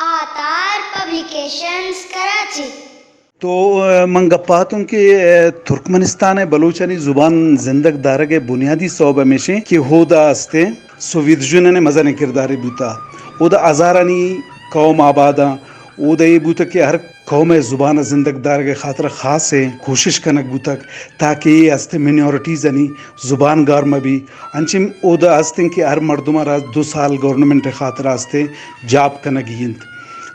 آتار پبلیکیشنز کراچی۔ تو، ء، من گپ آتوں کہ، ء، ترکمنستان ء بلوچانی زبان زندگ دارگ ء بنیادی سوب ہمیش انت کہ اودا استیں سوویت یونین ء مزنیں کردارے بوتا۔ اودا ہزارانی قوم آباداں۔ اودا اے بوتا کہ ہر قوم ء زبان ء زندگ دارگ ء خاطر خاصیں کوشش کنگ بوتگ تاکہ اے استیں منارٹیزانی زبان گار مہ بی۔ انچیں اودا استیں کہ ہر مردم ء را دو سال گورنمنٹ ء خاطر استیں جاب کنگی انت۔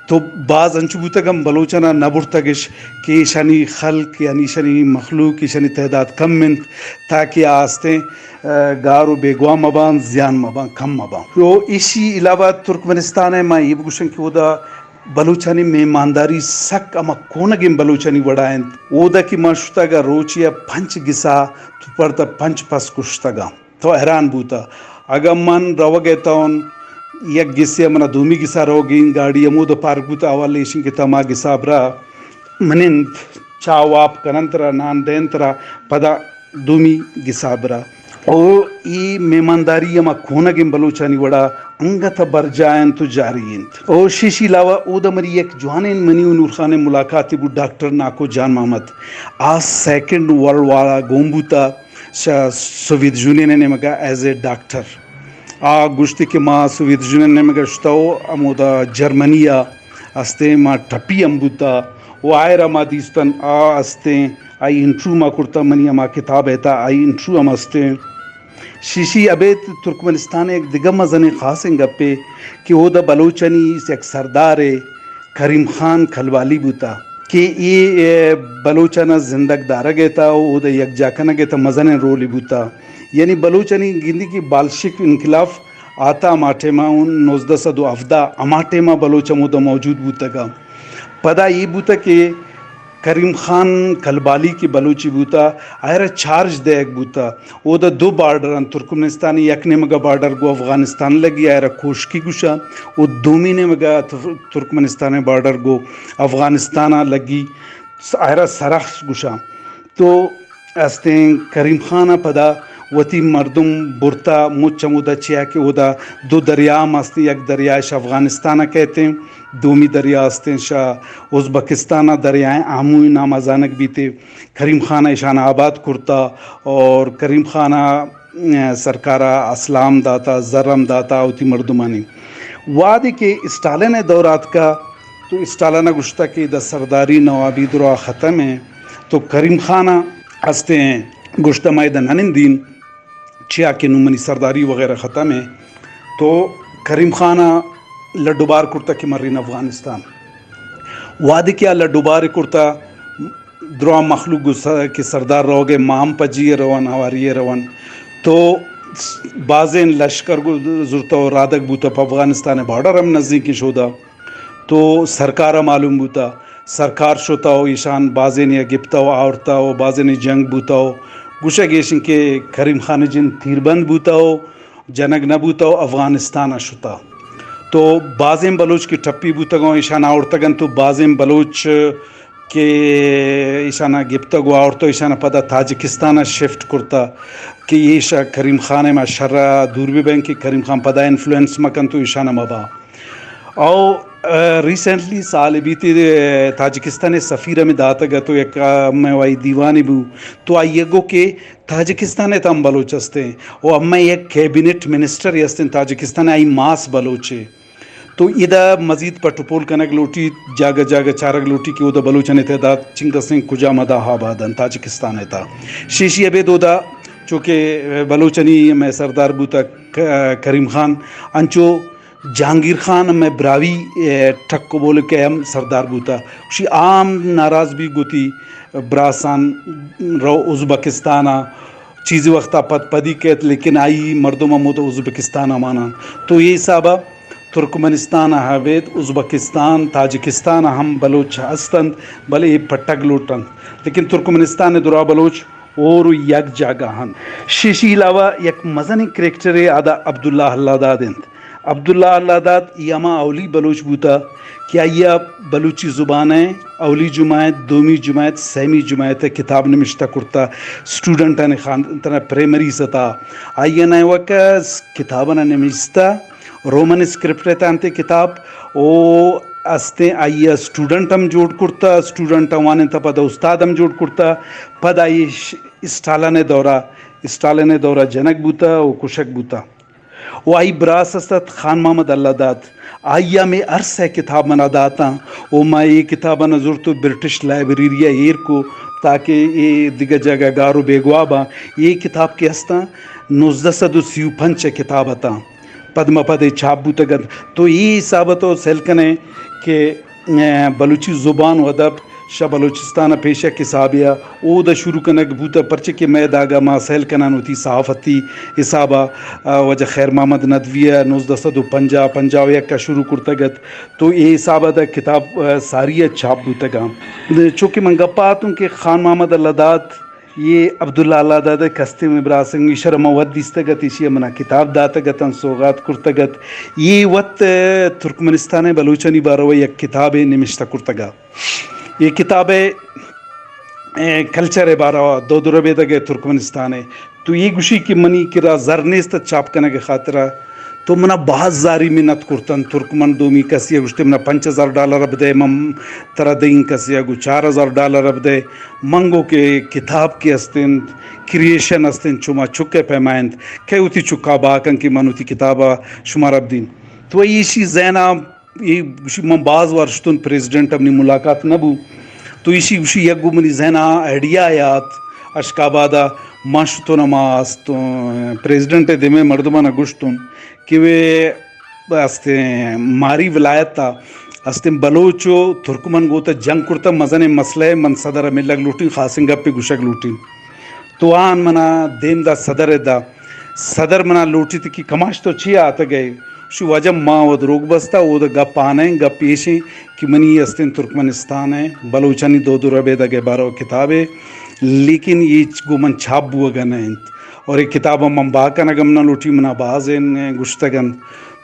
تو باز انچو بوتگ ہم بلوچانا نہ برتگش کہ ایشانی خلق، یعنی ایشانی مخلوق، ایشانی تعداد کم انت، تاکہ آ استیں، ء، گار و بیگواہ مبان، زیان مبان، کم مبان۔ تو ایشی علاوہ ترکمنستان ء ما اے بگوشن کہ اودا بلوچانی مہمانداری سک ہما کونگیں بلوچانی وڑا انت۔ اودا کہ ما شتگ ء روچے ء پنچ گسا تو پرتا پنچ پس کشتگاں۔ تو حیران بوتا۔ اگاں من روگ ء تون یک گسے ء منا دومی گسا روگیں گاڑی ہمود پارک بوتا، اول ایشیں کہ تما گسا برا منند، چاہ و آپ کننت را، نان دینت را، پدا دومی گسا برا۔ او ای مہمانداری ہما کونگیں بلوچانی وڑا انگت برجاہ انت و جاری انت۔ او شیشی علاوہ اودا مری یک جوانیں منی و نور خان ملاقاتی بو ڈاکٹر ناکو جان محمد۔ آ سیکنڈ ورلڈ وار ء گون بوتا۔ شہ سوویت یونین ء نیمگ ء ایز اے ڈاکٹر۔ آ گوشتی کہ ما سوویت یونین ء نیمگ ء شتو ہمودا جرمنی ء استیں ما ٹپی ہم بوتا و آئرا ما دیستن آ استیں آئی انٹرویو ما کرتا منی ہما کتاب ء تا آئی انٹرویو ہم استیں۔ شیشی ابید ترکمنستان ء یک دگہ مزنیں خاصیں گپے کہ اودا بلوچانی یک سردارے کریم خان کلبالی بوتا کہ اے، اے، بلوچانا زندگ دارگ ء تا و اودا یکجا کنگ ء تا مزنیں رولے بوتا۔ یعنی بلوچانی گندی کہ بالشک انقلاب آتا ہما ٹائما اون نوزدہ سد و ہفدہ ہما ٹائما بلوچ ہمودا موجود بوتگا۔ پدا اے بوتا کہ کریم خان کلبالی کہ بلوچے بوتا، آئرا چارج دئیگ بوتا۔ اودا دو بارڈر انت، ترکمنستانی یک نیمگا بارڈر گو افغانستان لگی، آئرا کوشکی گوشاں، و دومی نیمگا تف-، ترکمنستان بارڈر گو افغانستان لگی، س-، آئرا سرخس گوشاں۔ تو استیں کریم خان پدا وتی مردم برتا مچ ہمودا چیا کہ اودا دو دریا ہم استیں، یک دریائش افغانستان کہتیں، دومی دریا استیں شہ ازبکستان ء دریائے آمو ء نام ء زانگ بیت۔ کریم خان ء ایشان آباد کرتا اور کریم خان ء، ء، سرکار ء اسلام داتا، زر ہم داتا وتی مردمانی۔ وہدے کہ اسٹالن ء دور آتکا تو اسٹالن ء گوشتا کہ دا سرداری نوابی درا ختم ہے، تو کریم خان ء ہستیں گوشتا ما ادا ننندین۔ چیا کہ نوں منی سرداری وغیرہ ختم ہے، تو کریم خان ء لڈ و بار کرتا کہ مرین افغانستان۔ وہدے کہ آ لڈ و بار کرتا، درا مخلوق گو س-، کہ سردار روگ ء ما ہم پجی ء روان، ہواری ء روان، تو بازیں لشکر گو زرتا و رادگ بوتا پہ افغانستان ء بارڈر ہم نزیک شودا۔ تو سرکار ء معلوم بوتا، سرکار شتا و ایشان بازینے ء گپتا و آورتا و بازینے جنگ بوتا و گوشگ ایش انت کہ کریم خان جن تیربند بوتا و جنگ نہ بوتا و افغانستان ء شتا۔ تو بازیں بلوچ کہ ٹپی بوتگ و ایشان آورتگ انت و بازیں بلوچ کہ ایشان گپتگ و آورتا و ایشان پدا تاجکستان ء شفٹ کرتا کہ ایش کریم خان ء ما شر ء دور بہ بین کہ کریم خان پدا انفلوئنس مہ کنت و ایشان مہ با۔ او، ء، ریسنٹلی سال بیتی، ء، تاجکستان ء سفیر ہمیں داتگ ات و یک، ء، ہمیں وائی دیوانی بو۔ تو آئی ء گو کہ تاجکستان ء تام بلوچ ہستیں و ہمیں یک کیبنٹ منسٹر ہستیں تاجکستان ء، آئی ماس بلوچے۔ تو ادا مزید پٹ و پول کنگ لوٹی، جاگہ جاگہ چارگ لوٹی کہ اودا بلوچانی تعداد چنکسیں کجا مدا آباد انت تاجکستان ء تا۔ شیشی ابید اودا چونکہ بلوچانی ہمیں سردار بوتا ک-، کریم خان انچو جہانگیر خان مئے براہوئی، اے، ٹک و بولک ء ہم سردار بوتا۔ گوشی آ ہم ناراض بی گوتی براسان رو ازبکستان ء چیزی وخت ء پد پدی کیت، لیکن آئی مردم ہمود ازبکستان ء مانان۔ تو اے حساب ء ترکمنستان ء ہبید ازبکستان، تاجکستان ء ہم بلوچ ہست انت، بلے اے پٹگ لوٹ انت۔ لیکن ترکمنستان ء درا بلوچ اور یک جاگہ انت۔ شیشی علاوہ یک مزنیں کریکٹرے آدا عبداللہ اللہ داد انت۔ عبداللہ اللہ داد ای ہما اولی بلوچ بوتا کہ آئی ء بلوچی زبان ء اولی جماعت، دومی جماعت، سیمی جماعت ء کتاب نمشتہ کرتا۔ اسٹوڈنٹانی خان تنا پرائمری سطح آئی ء نئے وک کتاباں نمشتہ، رومن اسکرپٹ ء تانتے کتاب او استیں، آئی ءَ اسٹوڈنٹ ہم جوڑ کرتا، اسٹوڈنٹ ءَ وانینتا، پدا استاد ہم جوڑ کرتا، پدا آئی ش-، اسٹالن ءِ دورا، اسٹالن ءِ دورا جنگ بوتا و کشگ بوتا۔ و آئی براس است ات خان محمد اللہ داد، آئی ءَ ہمے ہر سئے کتاب منا داتاں و ما اے کتاباں زرت و برٹش لائبریری ءَ ایر کو تاکہ اے دگہ جاگہ گار و بیگواہ باں۔ اے کتاب کہ استاں نوزدہ سد و سی و پنچ ءِ کتاب اتاں۔ پد ما پد اے چھاپ بوتگ انت۔ تو اے حساب ءَ تو سیل کنئے کہ، اے، بلوچی زبان و ادب شہ بلوچستان ءَ پیش یک حسابے ءَ اود ءَ شروع کنگ بوتگ، پرچہ کہ مئے داگ ءَ ما سیل کنان وتی صحافتی حساب ءَ، آ، واجہ خیر محمد ندوی ءَ نوزدہ سد و پنجاہ، پنجاہ و یک ءَ شروع کرتگ ات۔ تو اے حساب ءَ داں کتاب، آ، ساری ءَ چھاپ بوتگ آں۔ چونکہ من گپ ءَ اتوں کہ خان محمد اللہ داد، اے عبداللہ اللہ داد ءِ کستیں مئے براس انت، ایشرا من وت دیستگ ات، ایشی ءَ منا کتاب داتگ اتاں، سوغات کرتگ ات۔ اے وت، آ، ترکمنستان ءِ بلوچانی بارو ءَ یک کتابے نمشتہ کرتگ ات۔ اے کتاب ءِ، اے، کلچر ءِ بارو ءَ، دود و ربیدگ ءِ ترکمنستان ءِ۔ تو اے گوشی کہ منی کرا زر نیست ات چھاپ کنگ ءِ خاطر ءَ۔ تو منا باز زاری منت کرتن۔ ترکمن دومی کسی ءَ گوشتے، منا پنچ ہزار ڈالر ءَ بدئے، من ترا دئیں۔ کسی ءَ گو چار ہزار ڈالر ءَ بدئے۔ من گو کہ کتاب کہ است انت، کریئیشن است انت، چو ما چک ءِ پیما انت، کئے وتی چکا بہا کن کہ من وتی کتاب ءَ شمارا بدین۔ تو ایشی ذہن ءَ اے گوشی، من باز وار شتون، پریزیڈنٹ ءَ منی ملاقات نہ بو۔ تو ایشی گوشی، یک گو منی ذہن ءَ آئیڈیا آیات، اشک آباد ءَ ما شتون، ما است، پریزیڈنٹ ءِ دیمے مردمان ءَ گوشتون کہ وے استیں ماری ولایت ءَ استیں بلوچ و ترکمن گوت ءَ جنگ کرتہ، مزنیں مسئلہ ءَ، من صدر ءَ ملگ لوٹیں، خاصیں گپے گوشگ لوٹیں۔ تو آن منا دیم دا صدر ءَ دا۔ صدر منا لوٹیت کہ کماش تو چی آتگ ئے؟ شو واجہ ما و دروگ بستا، او دا گپ آنیں، گپ ایشیں کہ منی استیں ترکمنستان ءِ بلوچانی دود و ربیدگ ءِ بارو کتابے، لیکن اے گو من چھاپ بوگا نہ انت۔ اور اے کتاب من بہا کنگ ہم نہ لوٹی، منا بازیں گوشتگ انت۔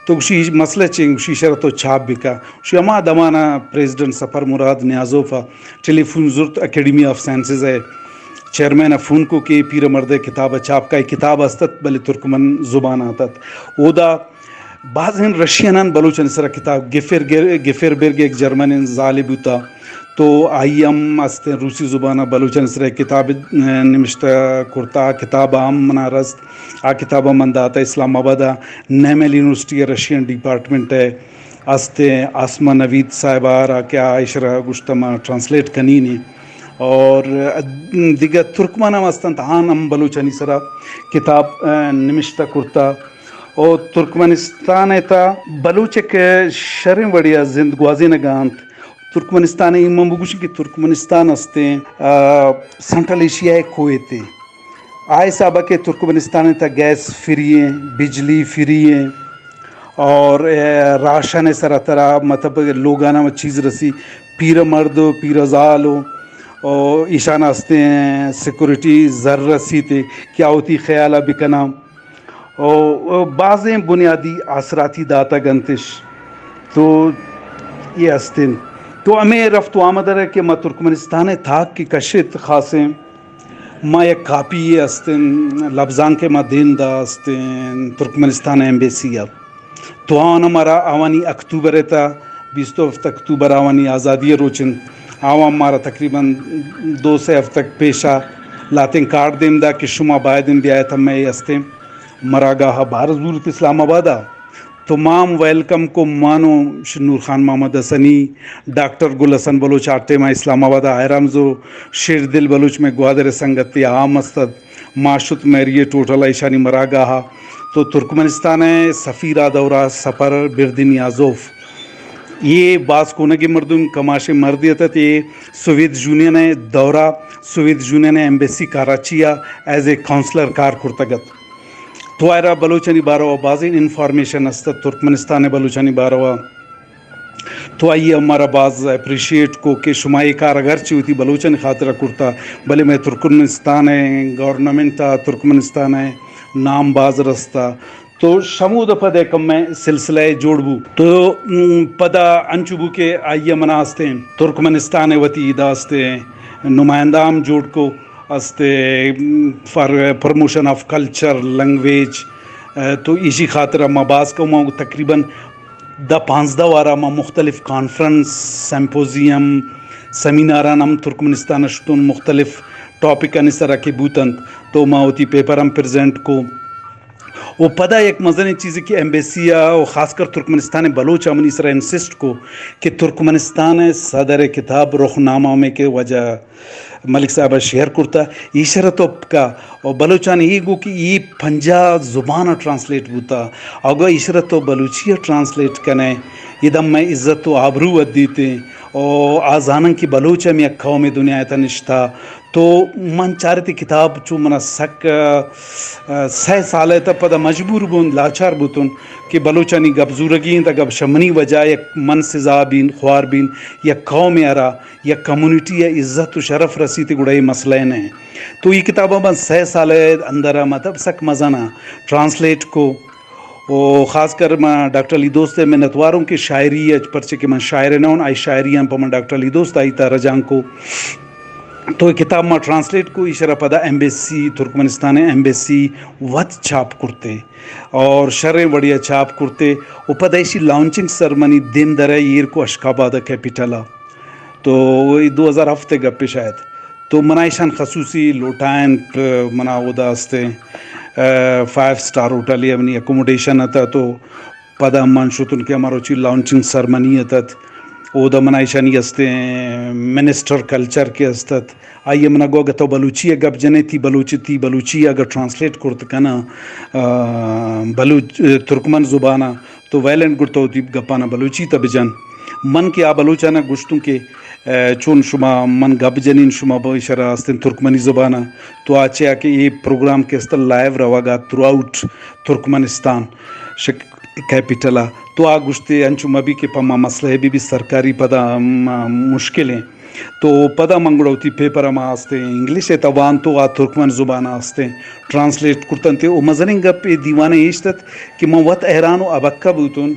تو گوشی، مسئلہ چے؟ گوشی، ایشرا تو چھاپ بکا۔ گوشی، ہما دمانا پریزیڈنٹ سفر مراد نیازوف ءَ ٹیلی فون زرت، اکیڈمی آف سائنسز ءِ چیئرمین ءَ فون کو کہ اے پیر مردے کتاب ءَ چھاپ کا، اے کتاب است ات بلے ترکمن زبان ءَ ات ات۔ اودا بازیں رشینان بلوچانی سرا کتاب، گفر گر-، گفر برگ یک جرمنین زالے بوتا، تو آئی ہم استیں روسی زبان ءَ بلوچانی سرا کتاب، اه، نمشتہ کرتا، آ کتاب ہم منا رست، آ کتاب ہم من داتا اسلام آباد ءَ نیمل یونیورسٹی ءِ رشین ڈیپارٹمنٹ ءِ استیں آسما نوید صاحب ءَ را کہ آ ایشرا گوشتہ ما ٹرانسلیٹ کنینیں۔ اور دگہ ترکمان ہم استنت، آہان ہم بلوچانی سرا کتاب، اه، نمشتہ کرتا۔ اور ترکمنستان ءِ تا بلوچ یک شریں وڑے ءَ زند گوازینگا انت۔ ترکمنستان ءِ من بگوشیں کہ ترکمنستان استیں، اه، سنٹرل ایشیا ءِ کویتے۔ آ حساب ءَ کہ ترکمنستان ءِ تہ گیس فری ایں، بجلی فری ایں، اور، اے، راشن ءِ سرا ترا مطلب لوگانا چیز رسی، پیر مرد و پیر زال و، و ایشان استیں سیکورٹی زر رسیتے کہ آ وتی خیال ءَ بکناں۔ و، و بازیں بنیادی آسراتی داتگ انتش۔ تو اے استیں۔ تو ہمے رفت و آمد ءَ کہ ما ترکمنستان ءِ تاک کہ کشت خاصیں ما یک کاپی یے استیں، لبزانک ءَ ما دیم دا استیں ترکمنستان ءِ ایمبیسی ءَ۔ تو آوان مارا آوانی اکتوبر ءِ تا، بیست و ہفت اکتوبر آوانی آزادی ءِ روچ انت۔ آوان مارا تقریباً دو سے ہفتگ پیشا لاتیں کارڈ دیم دا کہ شما باید انت بیایت ہمے استیں مراگاہ ءَ بہر زورت اسلام آباد ءَ۔ تو ما ہم ویلکم کو، ما نوں ش-، نور خان محمد حسنی، ڈاکٹر گل حسن بلوچ آ ٹائم ءَ اسلام آباد ءَ آئرامز و شیردل بلوچ مئے گوادر ءِ سنگتے آ ہم است ات۔ ما شت میریٹ ہوٹل ءَ ایشانی مراگاہ ءَ۔ تو ترکمنستان ءِ سفیر آ دورا سفر بردی نیازوف۔ اے باز کونگیں مردم، کماشیں مردے ات ات، اے سوویت یونین ءِ دورا، سوویت یونین ءِ ایمبیسی کراچی ءَ ایز اے کونسلر کار کرتگ ات۔ تو آئرا بلوچانی باروا بازیں انفارمیشن است ات، ترکمنستان ءِ بلوچانی باروا۔ تو آئی ءَ مارا باز اپریشیٹ کو کہ شما اے کار اگرچہ وتی بلوچانی خاطر ءَ کرتا، بلے مئے ترکمنستان ءِ گورنمنٹ ءَ ترکمنستان ءِ نام باز رستا۔ تو شمود ءَ پد ءَ کمیں سلسلہ ءَ جوڑ بو۔ تو، م، پدا انچو بو کہ آئی ءَ منا استیں ترکمنستان ءِ وتی ادا استیں نمائندہ ہم جوڑ کو، استیں، م، فار پروموشن آف کلچر، لینگویج، ءَ، تو ایشی خاطر ءَ ما باز کو، ما تقریباً دہ پانزدہ وارا ما مختلف کانفرنس، سمپوزیم، سیمیناران ہم ترکمنستان ءَ شتون، مختلف ٹاپکانی سرا کہ بوتنت، تو ما وتی پیپر ہم پریزنٹ کو۔ و پدا یک مزنیں چیزے کہ ایمبیسی ءَ و خاص کر ترکمنستان بلوچ ءَ منی سرا انسسٹ کو کہ ترکمنستان صدر کتاب رخ نامہ ہمیں کہ واجہ ملک صاحب ءَ شیئر کرتا، ایشرا تو کا و بلوچان ای گو کہ ای پنجاہ زبان ءَ ٹرانسلیٹ بوتا، اگو ایشرا تو بلوچی ءَ ٹرانسلیٹ کنے، ادا مئے عزت و آبرو ودیتے، و آ زانن کہ بلوچ ہم یک قوم دنیا ءِ تہ نشتا۔ تو من چارتی کتاب چو منا سک، آ، سہ سال ءَ تہ پدا مجبور بون، لاچار بوتون کہ بلوچانی گپ زورگی انت، گپ شمنی وجہ یک من سزا بین، خوار بین، یک قوم ءَ را، یک کمیونٹی ءَ عزت و شرف رسیت، گڑا اے مسئلہ نہ۔ تو ای کتاب من سہ سال ءَ اندر ءَ مطلب سک مزن ءَ ٹرانسلیٹ کو۔ و خاص کر ما ڈاکٹر علی دوست ءِ منتوار اوں کہ شاعری ءَ، پرچے کہ من شاعر نہ اوں، آئی شاعری ہم پہ من ڈاکٹر علی دوست آئی تہ رجانک کو۔ تو اے کتاب ما ٹرانسلیٹ کو، ایشرا پدا ایمبیسی، ترکمنستان ایمبیسی وت چھاپ کرتے اور شریں وڑیا چھاپ کرتے و پدا ایشی لانچنگ سرمنی دیم درے ایر کو اشک آباد کیپیٹل ءَ۔ تو اے دو ہزار ہفت ءِ گپے شاید۔ تو منا ایشان خصوصی لوٹائنت، منا اودا استیں، آ، فائیو سٹار ہوٹل ءَ منی اکوموڈیشن اتہ، تو پدا من شتن کہ ہما روچی لانچنگ سرمنی اتت، اودا منا ایشانی استیں منسٹر کلچر کہ استت، آئی ءَ منا گو اگہ تو بلوچی ءَ گپ جنے، تی بلوچی، تی بلوچی اگہ ٹرانسلیٹ کرت کناں، آ، بلوچ، ترکمن زبان ءَ، تو ویلنٹ گڑ تو وتی گپانا بلوچی تہ بجن۔ من کہ آ بلوچانا گوشتوں کہ، آ، چون شما من گپ جنین، شما بہ ایشرا استیں ترکمنی زبانا، تو آ چیا کہ اے پروگرام کہ است لائیو روگا تھرو آؤٹ ترکمنستان شک-، کیپیٹل ءَ۔ تو آ گوشتے انچو مبی کہ پہ ما مسئلہ بی بی سرکاری پدا ہم مشکل ایں۔ تو پدا من گڑا وتی پیپر ہما استیں انگلش ءِ تہ وانت و آ ترکمن زبان ءَ استیں ٹرانسلیٹ کرتنت۔ و مزنیں گپ اے دیوان ءَ ایشت ات کہ من وت حیران و ابکہ بوتون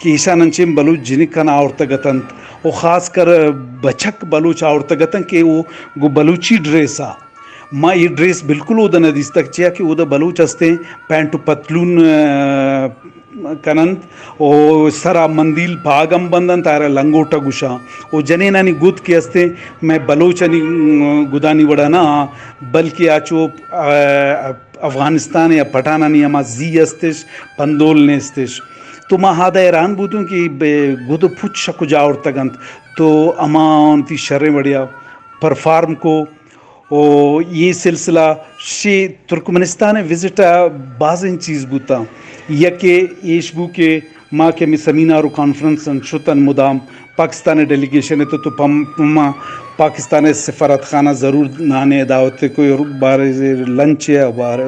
کہ ایشان انچیں بلوچ جنکان آورتگ اتنت و خاص کر بچک بلوچ آورتگ اتنت کہ او گوں بلوچی ڈریس ءَ، ما اے ڈریس بالکل اودا نہ دیستگ، چیا کہ اودا بلوچ استیں پینٹ و پتلون، آ، کننت و سرا مندیل پاگ ہم بندنت، آرا لنگوٹا گوشاں۔ و جنینانی گد کہ استیں، مئے بلوچانی، م، گدانی وڑا نہ، بلکہ آ چو، آ، افغانستان یا پٹھانانی ہما زی استش، پندول نیستش۔ تو ما ہادا حیران بوتوں کہ بے گد و پچ کجا آورتگ انت۔ تو ہما وتی شریں وڑیا پرفارم کو۔ و اے سلسلہ شی ترکمنستان وزٹ ءَ بازیں چیز بوتاں۔ یکے ایش بو کہ ما کہ ہمے سیمینار و کانفرنس انت شتن مدام، پاکستان ڈیلیگیشن ات تو پم-، پما پاکستان سفارت خانہ ضرور نانے دعوت کو، بارے لنچ یا بار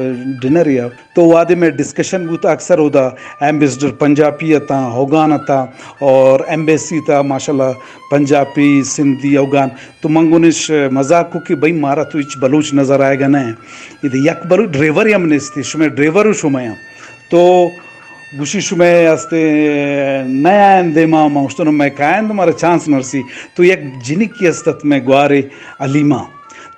ڈنر یا۔ تو وہدے مئے ڈسکشن بوت، اکثر اودا ایمبیسڈر پنجابی اتاں، اوگان اتاں، اور ایمبیسی تا ماشاءاللہ پنجابی، سندھی، اوگان۔ تو من گونش مزاق کو کہ بھئی مارا تو ہچ بلوچ نظر آئے گا نہ۔ ادا یک بلوچ ڈرائیور ہم نیستی، شمئے ڈرائیور و شمئے ہم۔ تو گوشی شمئے ہستے نہ آئین دیما، ما اشتنو مئے کائن مارا چانس نرسی۔ تو یک جنکی ہستت مئے گوارے حلیمہ۔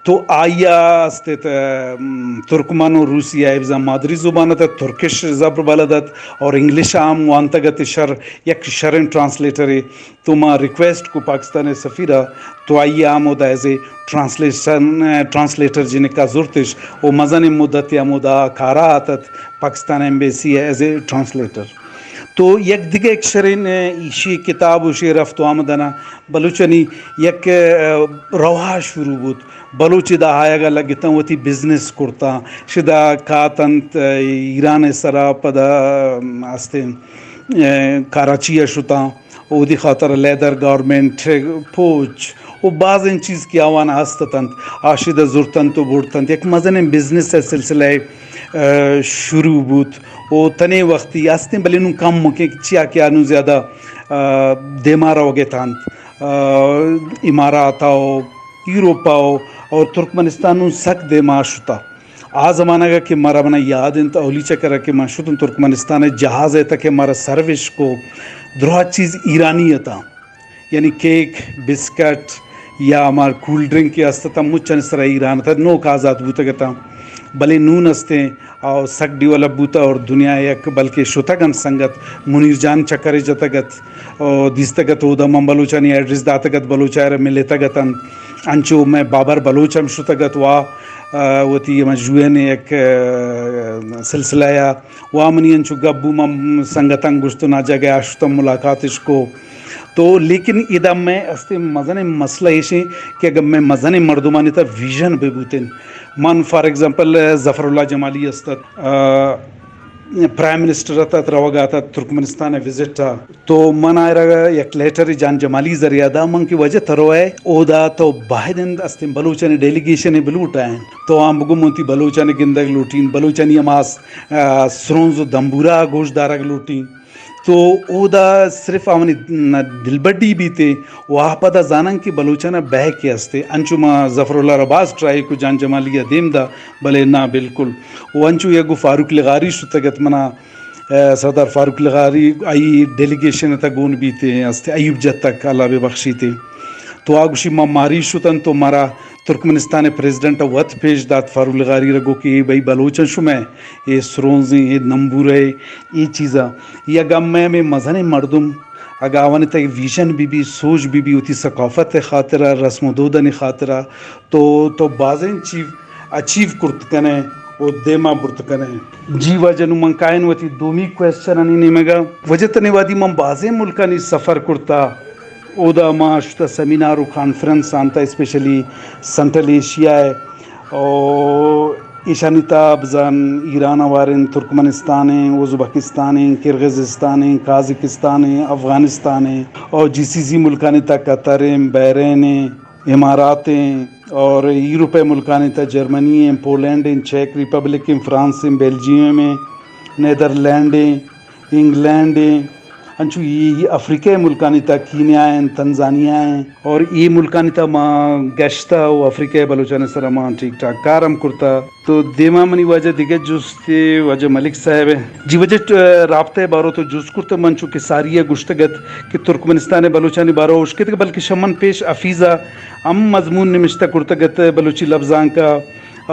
تو آئی ءَ است ات، ام، ترکمن و روسی ءَ بزاں مادری زبان ات، ترکش زبر بلد ات اور انگلش ءَ ہم وانتگ ات، شر، یک شریں ٹرانسلیٹرے۔ تو ما ریکویسٹ کو پاکستان ءِ سفیر ءَ، تو آئی ءَ ہم اودا ایز اے ٹرانسلیشن، ٹرانسلیٹر جنکا زرتش و مزنیں مدت ءَ ہم اودا کارا اتت پاکستان ایمبیسی ءَ ایز اے ٹرانسلیٹر۔ تو یک دگہ یک شریں، اه، ایشی کتاب و شی رفت و آمدنا بلوچانی یک، اه، رواج شروع بوت۔ بلوچ ادا آیگ ءَ لگتاں، وتی بزنس کرتاں، شدا کاتنت، اه، ایران ءِ سرا پدا، ام، استیں، اه، کراچی ءَ شتاں، اودی خاطر لیدر گارمنٹ، پوچ و بازیں چیز کہ آوان است اتنت، آ شدا زرتنت و برتنت۔ یک مزنیں بزنس ءِ سلسلہ ءَ، اه، شروع بوت و تنے وختی استیں، بلے نوں کم مکیں، چیا کہ آ نوں زیادہ، اه، دیما روگ ءَ تنت۔ اه، امارات ءَ و یورپ ءَ و اور ترکمنستان نوں سک دیما شتا۔ آ زمانگ ءَ کہ مارا منا یاد انت، اولی چکر ءَ کہ من شتوں ترکمنستان ءَ، جہاز ءَ تک ءَ مارا سروش کو، دراہ چیز ایرانی اتاں، یعنی کیک، بسکٹ یا ہما کول ڈرنک کہ است اتاں، مچانی سرا ایران اتاں، نوک آزاد بوتگ اتاں۔ بلے نون استیں، او سک ڈیولپ بوتہ اور دنیا یک بلکہ شتگ انت سنگت منیر جان چکرے جتگ ات، او دیستگ ات اودا من بلوچانی ایڈریس داتگ ات، بلوچ ء را ملتگ اتنت۔ انچو مئے بابر بلوچ ہم شتگ ات وا، آ، وتی ہما یو این یک، آ، سلسلہ ء وا منی انچو گپ بو، من سنگتاں گوشت نا جاگہ آ شتم ملاقاتش کو۔ تو لیکن ادا مئے استیں مزنیں مسئلہ ایش انت کہ اگر مئے مزنیں مردمانی تہ ویژن بہ بوتیں، من فار ایگزامپل ظفر اللہ جمالی است ات، آ، پرائم منسٹر ات، ات روگ ء ات، ات ترکمنستان ء وزٹ ء۔ تو من آئرا یک لیٹر جان جمالی ذریعہ دا من کہ وجہ ترو ہے اودا تو باید اند استیں بلوچانی ڈیلیگیشن بلوٹ آئیں۔ تو آن بگو من تی بلوچانی گندگ لوٹین، بلوچانی ہماس، آ، سرونز و دمبورا گوش دارگ لوٹین۔ تو اودا صرف آوانی دلبڈی بیتے و آ پدا زانن کہ بلوچانا بہکے استے۔ انچو ما ظفر اللہ را باز ٹرائی کو جان جمالی ء دیم دا، بلے نا بالکل۔ و انچو یک گو فاروق لغاری شتگ ات منا، ء، سردار فاروق لغاری آئی ڈیلیگیشن تا گون بیتے استے، ایوب جتک اللہ بے بخشیتے۔ تو آ گوشی ما ماری شتن تو مارا ترکمنستان ء پریزیڈنٹ ء وت پیش دات فاروق لغاری ء گو کہ اے بھئی بلوچاں شمئے اے سرونزیں اے نمبورہ اے چیزاں یا گم ء ہمے مزنیں مردم اگاں آوانی تہ ویژن بی بی، سوج بی بی، وتی ثقافت ء خاطرا، رسم و دودانی خاطرا تو، تو بازیں چیز اچیو کرت کنے و دیما برت کنے۔ جی واجہ، نوں من کائن وتی دومی کوئسچن انی نیمگا۔ واجہ تنے وادی من بازیں ملکانی سفر کرتا، اودا ما شتا سیمینار و کانفرنس آنتا، اسپیشلی سنٹرل ایشیا ء، او ایشانی تہا بزان ایران ء واریں، ترکمنستان ء، ازبکستان ء، کرغزستان ء، قازقستان ء، افغانستان ء، او جی سی سی ملکانی تہا قطر ء، بحرین ء، امارات ء، اور یورپ ء ملکانی تہا جرمنی ء، پولینڈ ء، چیک ریپبلک ء، فرانس ء، بیلجیم ء، نیدرلینڈ ء، انگلینڈ ء، انچو اے، اے افریقہ ء ملکانی تہا کینیا ء، تنزانیہ ء، اور اے ملکانی تہا ما گشتہ و افریقہ ء بلوچانی سرا ما ٹھیک ٹھاک کار ہم کرتہ۔ تو دیما منی واجہ دگہ جستے واجہ ملک صاحب ء۔ جی واجہ، ٹ-، رابطہ ء بارو تو جست کرتہ، من چو کہ ساری ء گوشتگ ات کہ ترکمنستان ء بلوچانی بارو اشکتگ، بلکہ شمن پیش حفیظ ء ہم مضمون نمشتہ کرتگ ات بلوچی لبزانک ء،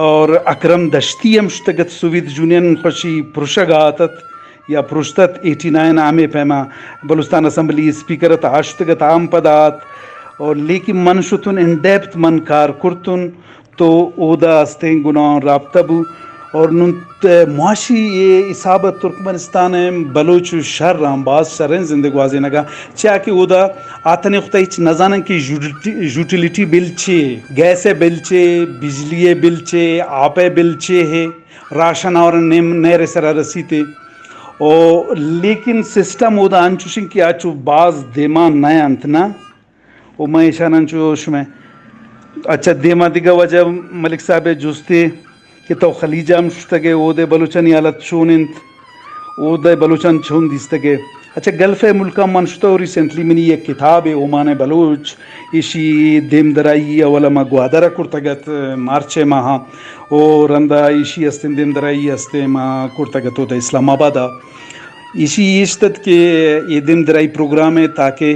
اور اکرم دشتی ہم شتگ ات سوویت یونین خوشی پرشگ ء آتت۔ یا پرشتت ایٹی نائن آ ہمے پیما بلوچستان اسمبلی اسپیکر ات، آ شتگ ات، آ ہم پدا آت۔ اور لیکن من شتون ان ڈیپتھ من کار کرتون تو اودا استیں گناہ رابطہ بو۔ اور نون ت-، معاشی اے حساب ات ترکمنستان ء بلوچ شر آں، باز شریں زندگ گوازینگا، چیا کہ اودا آتنے خطا ہچ نزانن کہ یوٹیلیٹی، یوٹیلیٹی بل چے، گیس ء بل چے، بجلی ء بل چے، آپ ء بل چے ہے، راشن اور نیم نہر سرا رسیتے۔ او لیکن سسٹم اودا انچوشیں کہ آ چو باز دیما نہ انت نا۔ او من ایشان انچو شمئے اچھا دیما دگہ واجہ ملک صاحب جستے کہ تو خلیجا ہم شتگے، اودے بلوچانی حالت چون انت، اودے بلوچان چون دیستگے؟ اچھا گلف ملکان من شتو، ریسنٹلی منی یک کتابے اومان بلوچ، ایشی دیم درائی اولا ما گوادر ء کرتگ ات مارچ ء ماہ ء، او رندا ایشی استیں دیم درائی استیں ما کرتگ ات اودا اسلام آباد ء۔ ایشی ایشت ات کہ اے دیم درائی پروگرام ء تاکہ،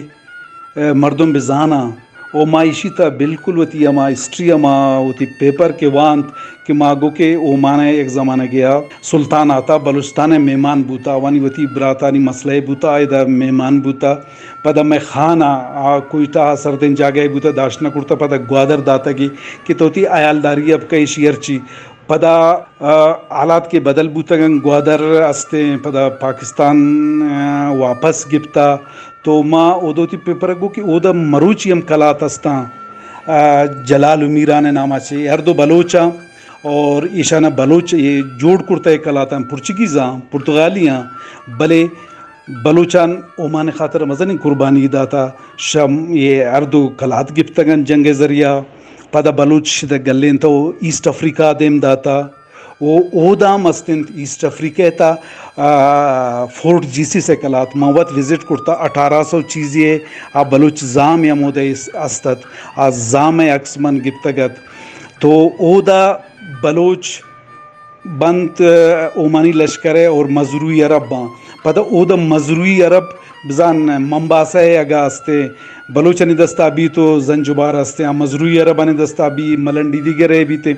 ء، مردم بزاناں او ما ایشی تا بالکل وتی ہما ہسٹری ہما وتی پیپر کہ وانت کہ ما گو کہ اومان ء یک زمانگے ء سلطان آتا بلوچستان ء مہمان بوتا، آوانی وتی براتانی مسئلہ بوتا، ادا مہمان بوتا۔ پدا مئے خان ء آ کوئٹہ ء سردیں جاگہے بوتہ، داشت نہ کرتہ، پدا گوادر داتگی کہ تو وتی عیالداری ء بکئے، ایشی ہرچی۔ پدا، آ، حالات کہ بدل بوتگ انت، گوادر استیں، پدا پاکستان، آ، واپس گپتہ، تو ما اود وتی پیپر ء گو کہ اودا مروچی ہم کلات استاں، آ، جلال و میران ء نام ء چہ ہر دو بلوچاں اور ایشاناں بلوچ اے جوڑ کرتہ اے کلاتاں، پرچگیزاں، پرتگالیاں، بلے بلوچان اومان خاطر مزنیں قربانی داتا، شم اے ہر دو کلات گپتگن جنگ ذریعہ، پدا بلوچ شدہ گلینتو ایسٹ افریقہ دیم داتا، او اودام استنت ایسٹ افریقہ تا، آ، فورٹ جیسس ء کلات ما وت وزٹ کرتا، اٹھارہ سو چیزی ء آ بلوچ زام ء ہمودے اس-، استت، آ زام ء عکس من گپتگ ات۔ تو اودا بلوچ بنت، اومانی لشکر ء اور مزروی عرب آں۔ پدا اودا مزروی عرب بزان ممباسہ ء اگا استے بلوچانی دستا بیت و زنجبار استے، آ مزروی عربانی دستا بی، ملنڈی دیگر ء بیتے۔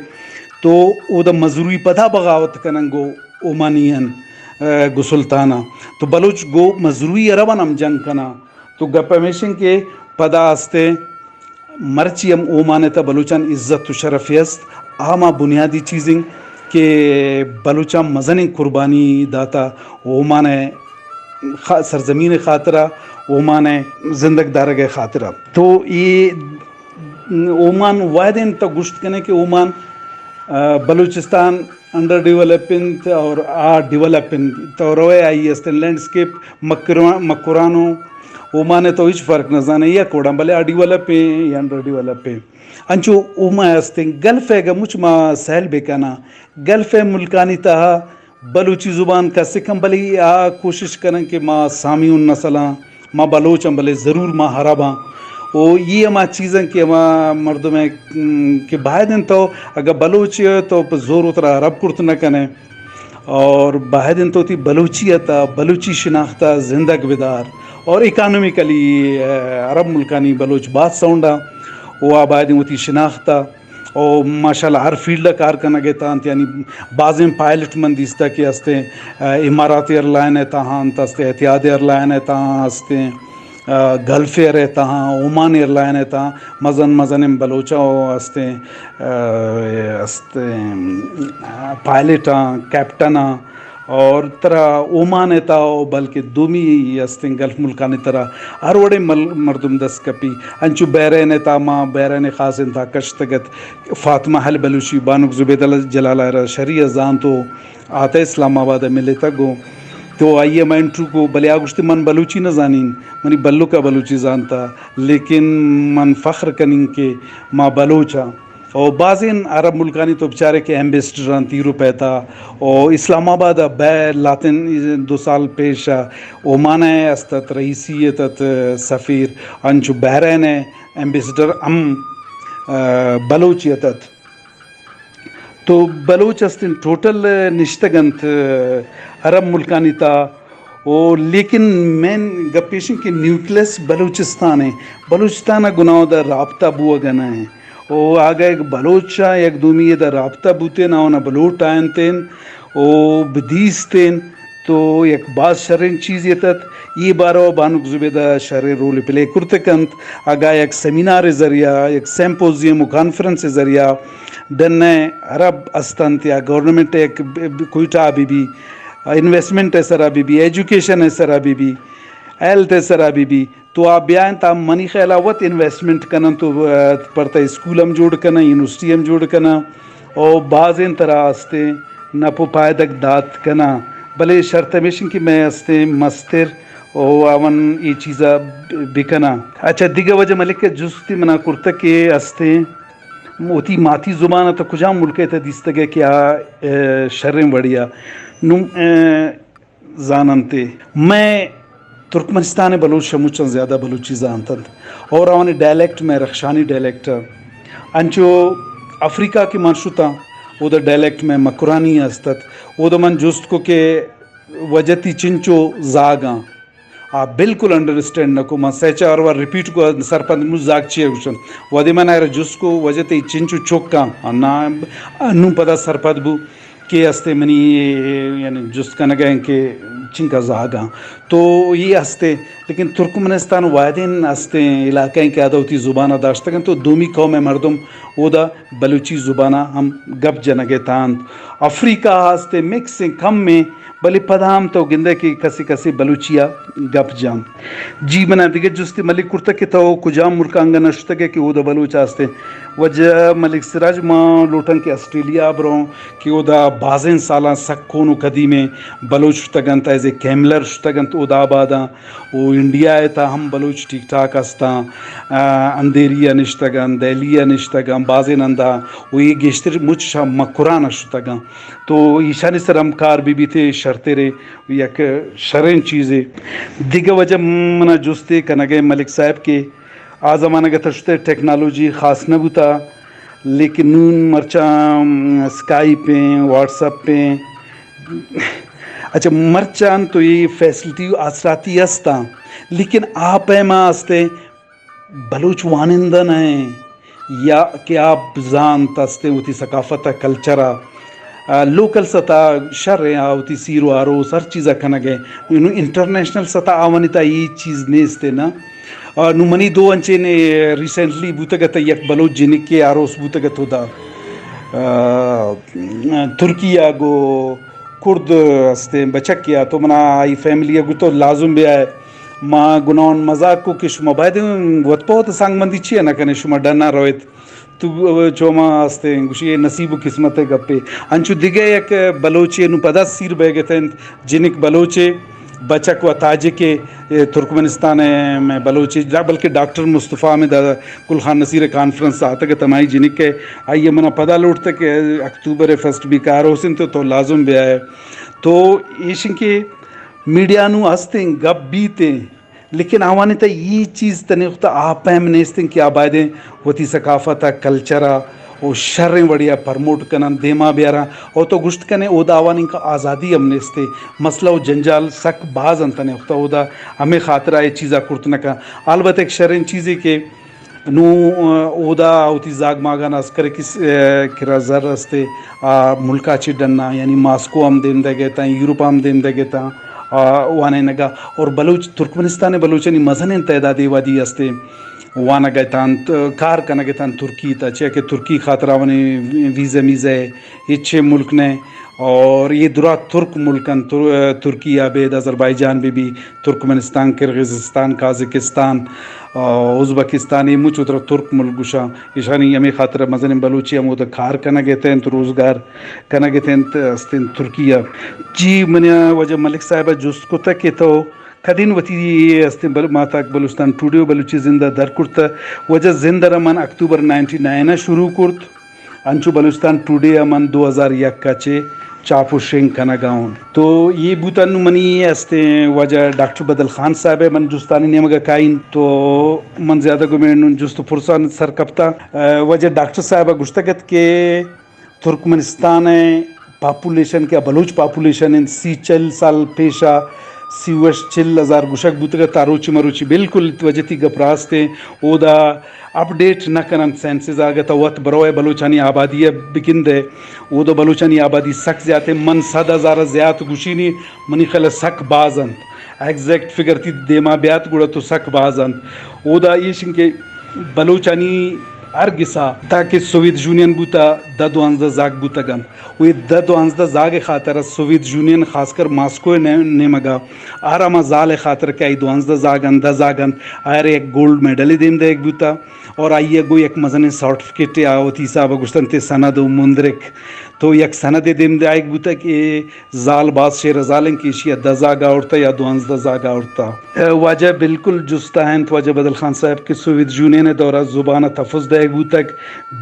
تو اودا مزروی پدا بغاوت کنن گو اومانی ان، ء، گسلطان ء۔ تو بلوچ گوں مزروی عربان ہم جنگ کناں۔ تو گپ ہمیش انت کہ پدا استے مرچی ہم اومان ء تہ بلوچان عزت و شرفے است۔ آ ہما بنیادی چیز انت کہ بلوچان مزنیں قربانی داتا اومان ء خا-، سرزمین ء خاطرا، اومان ء زندگ دارگ ء خاطرا۔ تو اے اومان وعدے انت تو گوشت کنے کہ اومان، آ، بلوچستان انڈر ڈیولپ انت اور آ ڈیولپ انت۔ تو روئے آئی استیں لینڈسکیپ مکران، مکران و اومان ء تو ہچ فرق نہ زانے یک وڑاں، بلے آ ڈیولپ ہیں یا انڈر ڈیولپ ہیں۔ انچو اوما استیں گلف ء گا مچ ما سیل بکنا، گلف ء ملکانی تہا بلوچی زبان کسے کم، بلے آ کوشش کنن کہ ما سامیون نسلاں، ما بلوچاں، بلے ضرور ما عرباں۔ او یہ ہما چیزاں کہ ہما مردم کہ باید انت تو اگر بلوچ تو پہ زور اترا عرب کرت نہ کنے۔ اور باید انت وتی بلوچی ء تا بلوچی شناخت ء زندگ بدار۔ اور اکانومیکلی، ء، عرب ملکانی بلوچ باز ساؤنڈ ء و آ باید وتی شناخت ء و ماشاءاللہ ہر فیلڈ ء کار کنگ ء تانت، یعنی بازیں پائلٹ من دیستہ کہ استیں، ء، امارات ایئر لائن ء تہا انت، استیں اتحاد ایئر لائن ء تہا استیں، ء، گلف ایئر ء تہا، اومان ایئر لائن ء تہا مزن مزنیں بلوچاں و استیں، ء، استیں، ء، پائلٹاں، کیپٹناں اور ترا اومان ء تہا و بلکہ دومی استیں گلف ملکانی ترا ہر وڑیں مل-، مردم دست کپی۔ انچو بحرین ء تہا ما بحرین خاص انتہا کشتگت۔ فاطمہ حل بلوچی بانک زبیدہ جلال ء را شری ء زانت و آتہ اسلام آباد ء ملتگ و تو آئی ء ما انٹرویو کو، بلے آ گوشتی من بلوچی نہ زانین، منی بلک ء بلوچی زانتا، لیکن من فخر کنین کہ ما بلوچ آں۔ او بازیں عرب ملکانی تو بچارے کہ ایمبیسڈر انت یورپ ء تا، او اسلام آباد ء بہ لاتن دو سال پیش ء اومان ء است ات، رئیسی ات ات سفیر، انچو بحرین ء ایمبیسڈر ہم، ء، بلوچی ات ات۔ تو بلوچ استیں ٹوٹل نشتگ انت عرب ملکانی تا۔ او لیکن مین گپ ایش انت کہ نیوکلیس بلوچستان ء، بلوچستان ء گناہ دا رابطہ بوگ ء نہ انت۔ او اگہ یک بلوچ ء یک دومی ء دا رابطہ بوتین، آوان ء بلوٹ آینتین، او بدیستین، تو یک باز شریں چیزے ات ات۔ اے بارو ء بانک زبیدہ شریں رولے پلے کرت کنت۔ اگاں یک سیمینار ء ذریعہ، یک سیمپوزیم و کانفرنس ء ذریعہ ڈن ء عرب است انت یا گورنمنٹ ء یک ب-، ب-، کوئٹہ ء بہ بی، انویسٹمنٹ ء سرا بہ بی، ایجوکیشن ء سرا بہ بی، ہیلتھ ء سرا بہ بی، تو آ بیاینت، آ منی خیال ء وت انویسٹمنٹ کنن، تو، ء، پر تہ اسکول ہم جوڑ کنن، یونیورسٹی ہم جوڑ کنن، او بازیں ترا استیں نپ و پائدگ دات کنن، بلے شرط ہمیش انت کہ مئے استیں مستر او آون اے چیزا ب-، بکنن۔ اچھا، دگہ وجہ ملک ء جستی منا کرتگ کہ استیں وتی ماتی زبان ء تو کجام ملک ء تہ دیستگ ئے کہ آ، ء، شریں وڑے ء؟ نوں، ء، زاننت ئے۔ مئے ترکمنستان ء بلوچ ء مچاں زیادہ بلوچی زانت انت اور آوانی ڈائلیکٹ مئے رخشانی ڈائلیکٹ ء۔ انچو افریقہ کہ من شتاں، اودا ڈائلیکٹ مئے مکرانی است ات۔ اودا من جست کو کہ وجہ تی چنچو زاگاں؟ آ بالکل انڈرسٹینڈ نہ کو۔ من سہ چار وار ریپیٹ کو، سرپد مو زاگ چی ء گوشن۔ وہدے من آئرا جست کو، وجہ تی چنچو چکاں؟ آ نا، انوں پدا سرپد بو۔ کہ ہستے منی، یعنی جست کنگ ء کہ چنکا زاگاں تو یہ ہستے، لیکن ترکمنستان وائدین ہستے علاقہ ہیں کہ ادا وتی زبان ء داشتگ انت تو دومی قوم ء مردم اودا بلوچی زبان ء ہم گپ جنگ ء تانت۔ افریقہ ہستے مکس ہیں، کم ہیں، بلے پدا ہم تو گندے کہ کسی کسی بلوچی ء گپ جان۔ جی، منا دگہ جستے ملک کرتگ کہ تو کجام ملکانگا نشتگ ئے کہ اودا بلوچ ہستیں؟ واجہ ملک سراج، ما لوٹاں کہ آسٹریلیا بروں کہ اودا بازیں سالاں سک کون و قدیمیں بلوچ شتگ انت، ایز اے کیملر شتگ انت اودا آباداں، او انڈیا ء تہا ہم بلوچ ٹھیک ٹھاک ہستاں، آ، اندھیری ء نشتگ انت، دہلی ء نشتگ انت، بازیں ہندا، او اے گیشتر مچ شہ مکران ء شتگ انت۔ تو ایشانی سر ہم کار بہ بیت، شرترے یک شریں چیزے۔ دگہ وجہ منا جستے کنگ ء ملک صاحب کہ آ زمانگ ء تہ شتہ ٹیکنالوجی خاص نہ بوتا، لیکن نون مرچاں اسکائپ ہیں، واٹس اپ ہیں۔ اچھا، مرچاں تو یہ فیسلٹی و آسراتی ہستاں، لیکن آ پیما ہستے بلوچ وانندہ نہ ایں یا کہ آ زانت ہستیں وتی ثقافت ء کلچر ء، آ، لوکل سطح شر ایں، آ وتی سیر و آروس ہر چیز ءَ کنگ ءَ۔ نوں انٹرنیشنل سطح آوانی تہا اے چیز نیست ایں نا۔ آ، نوں منی دو انچیں ریسنٹلی بوتگ ات، یک بلوچ جنکے آروس بوتگ ات اودا، آ، ترکی ءَ گوں کرد استیں بچکے ءَ، تو منا آئی فیملی ءَ گوشت تو لازم بیائے۔ ما گوں آں مزاک کو کہ شما باید وت پہ وت سانگ مندی چیا نہ کنے، شما ڈنا رویت۔ تو چو ما استیں، گوشی اے نصیب و قسمت ءِ گپے۔ انچو دگہ یک بلوچے نوں پدا سیر بیگ ءَ ات انت، جنک بلوچے، بچک و تاجکے، اے ترکمنستان ءِ مئے بلوچے، جا بلکہ ڈاکٹر مصطفی احمد گل خان نصیر ءِ کانفرنس ءَ آتگ ات، ہمائی جنک ءَ، آئی ءَ منا پدا لوٹتگ کہ اکتوبر ءِ فرسٹ ویک ءَ آروس انت تو لازم بیائے۔ تو ایش انت کہ میڈیا نوں ہستیں گپ بیتیں، لیکن آوانی تہ اے چیز تنیخت ءَ آ پہم نیستیں کہ آ بایدیں وتی ثقافت ءَ، کلچر ءَ و شریں وڑے ءَ پرموٹ کنن، دیما بیارن۔ او تو گوشت کنے اودا آوانی انکا آزادی ہم نیستے، مسئلہ و جنجال سک باز انت تنیخت ءَ، اودا ہمے خاطر ءَ اے چیزا کرت نہ کن۔ البت ایک شریں چیزے کہ نوں، آ، اودا وتی زاگ ماگان عسکر کس-، آ، کرا زر استے، آ، ملکا چہ ڈنا، یعنی ماسکو ہم دیم دگہ تاں، یورپ ہم دیم دگہ تاں، آ، وانینگا۔ اور بلوچ، ترکمنستان بلوچانی مزنیں تعدادے وادی استے، وانگ ءَ تاں، کار کنگ ءَ تاں ترکی تا، چیا کہ ترکی خاطر آوانی ویزا میزا ہے، ہچے ملک نے۔ اور یہ درا ترک ملک انت، تر-، ترکی ابید، آذربائیجان بہ بی، ترکمنستان، کرغزستان، قازقستان، آ، ازبکستان، اے مچ وترا ترک ملک گوشاں۔ ایشانی ہمے خاطر ءَ مزنیں بلوچے ہم اودا کار کنگ ءَ ات انت، روزگار کنگ ءَ ات انت، است انت ترکی ءَ۔ جی، من ءَ واجہ ملک صاحب ءَ جست کتگ کہ تو کدین وتی است انت بل-، ماہتاک بلوچستان ٹوڈے و بلوچی زند ءَ در کرتہ؟ واجہ زند ءَ را من اکتوبر نائنٹی نائن ءَ شروع کرت۔ انچو بلوچستان ٹوڈے ءَ من دو ہزار یک ءَ چہ چاپ و شنگ کنگ ءَ اوں۔ تو اے بوت انوں منی استیں واجہ ڈاکٹر بدل خان صاحب ءَ من جستانی نیمگ ءَ کائین، تو من زیادہ گوں مئے نوں جست و پرسان سر کپتاں۔ ءَ، واجہ ڈاکٹر صاحب ءَ گوشتگ ات کہ ترکمنستان ءِ پاپولیشن کہ بلوچ پاپولیشن انت، سی چل سال پیشا سی و ہشت چل ہزار گوشگ بوتگ ات، تا روچی مروچی بالکل واجہ تی گپ راست انت۔ اودا اپڈیٹ نہ کننت سینسز، اگہ تو وت بروئے بلوچانی آبادی ءَ بگندئے، اودا بلوچانی آبادی سک زیات انت۔ من صد ہزار ءَ زیات گوشینی، منی خیال ءَ سک باز انت۔ ایگزیکٹ فگر تی دیما بیات گڑا تو سک باز انت۔ اودا ایش انت کہ بلوچانی ہر گسا تاکہ سوویت یونین بوتا، دہ دوانزدہ زاگ بوتگ انت۔ و اے دہ دوانزدہ زاگ ءِ خاطر ءَ سوویت یونین خاص کر ماسکو ءِ نے-، نیمگ ءَ ہر ہما زال ءِ خاطر کہ آئی دوانزدہ زاگ انت، دہ زاگ انت، آئرا یک گولڈ میڈلے دیم دئیگ بوتا اور آئی ءَ گوں یک مزنیں سرٹیفکیٹے آ وتی حساب ءَ گوشتنت اے سند و مندرک۔ تو یک سندے دیم دئیگ بوتا کہ اے زال باز شیر زال انت کہ ایشی ءَ دہ زاگ آورتا یا دوانزدہ زاگ آورتا۔ اے واجہ بالکل جست ءَ انت واجہ بدل خان صاحب کہ سوویت یونین ءِ دور ءَ زبان ءَ تحفظ دئیگ بوتگ۔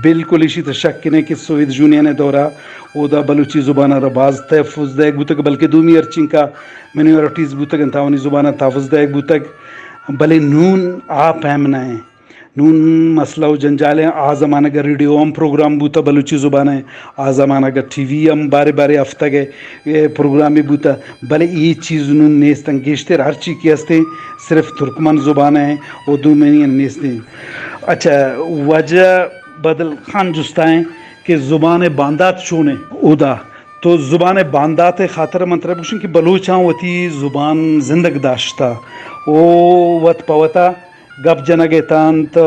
بالکل ایشی تہ شک نہ کہ سوویت یونین ءِ دور ءَ اودا بلوچی زبان ءَ را باز تحفظ دئیگ بوتگ، بلکہ دومی ہرچینکا منارٹیز بوتگ انت، آوانی زبان ءَ تحفظ دئیگ بوتگ، بلے نون آ پیم نہ انت۔ نون مسئلہ و جنجال انت۔ آ زمانگ ءَ ریڈیو ہم پروگرام بوتہ بلوچی زبان ءَ، آ زمانگ ءَ ٹی وی ہم بارے بارے ہفتگ ءَ پروگرامے بوتہ، بلے اے چیز نون نیست انت۔ گیشتر ہر چی کہ ہست انت صرف ترکمن زبان ءَ انت، اردو منی نیست انت۔ اچھا، واجہ بدل خان جست ءَ انت کہ زبان ءِ باندات چون انت اودا؟ تو زبان ءِ باندات ءِ خاطر ءَ من ترا بگوشاں کہ بلوچاں وتی زبان زندگ داشتہ، او وت پہ وتا گپ جنگ ءَ اتنت،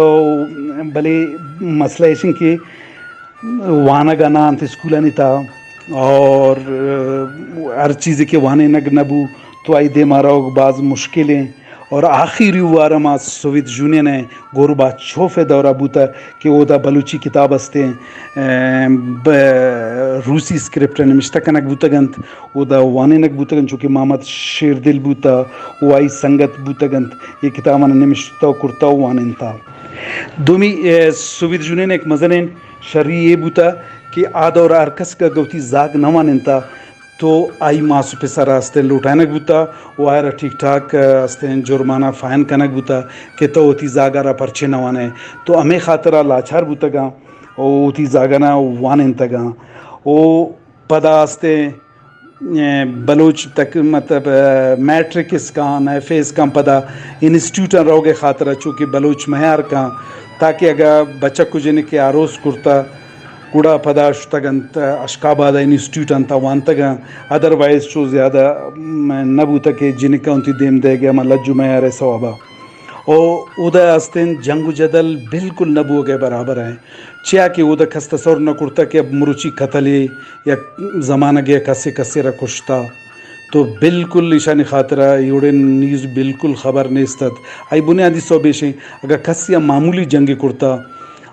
بلے مسئلہ ایش انت کہ وانگ ءَ نہ انت اسکولانی تہا، اور ہر چیزے کہ وانینگ نہ بو تو آئی دیما روگ باز مشکل انت۔ اور آخری وار ہما سوویت یونین ءِ گورباچوف ءِ دورا بوتہ کہ اودا بلوچی کتاب استیں، ام، ب-، روسی اسکرپٹ ءَ نمشتہ کنگ بوتگ انت، اودا وانینگ بوتگ انت، چونکہ محمد شیردل بوتہ، او آئی سنگت بوتگ انت، اے کتاباں نمشتہ و کرتہ و وانینتہ۔ دومی، اے، سوویت یونین ءِ یک مزنیں شری اے بوتہ کہ آ دور ءَ ہر کس کہ گوتی زاگ نہ وانینتہ، تو آئی ماس و پسر ءَ استیں لوٹائینگ بوتہ و آئرا ٹھیک ٹھاک استیں جرمانہ فائن کنگ بوتہ کہ تو وتی زاگ ءَ را پرچے نہ وانئے۔ تو ہمے خاطر ءَ لاچار بوتگاں و وتی زاگ ءَ نہ وانینتگاں۔ و پدا استیں، اے، بلوچ تک، مطلب، اے، میٹرک اسکان، ایف اے اسکان پدا انسٹیٹیوٹاں روگ ءِ خاطر ءَ چونکہ بلوچ میار کن تاکہ اگاں بچک و جنکے آروس کرتہ، گڑا پدا شتگ انت اشک آباد ءَ، انسٹیٹیوٹ انت ءَ وانتگ انت، ادروائز چو زیادہ، م، نہ بوتگ کہ جنکاں وتی دیم دئیگ ءِ ہما لج ءُ میار ءِ سوب ءَ۔ او اودا استیں جنگ ءُ جدل بالکل نہ بوگ ءِ برابر ءَ، چیا کہ اودا کس تصور نہ کرتگ کہ مروچی قتلے یا زمانگ ءَ کسے کسے را کشتا۔ تو بالکل ایشانی خاطرا اے وڑیں نیوز بالکل خبر نیست ات۔ آئی بنیادی سوب ایش انت، اگاں کسے ءَ معمولی جنگے کرتا،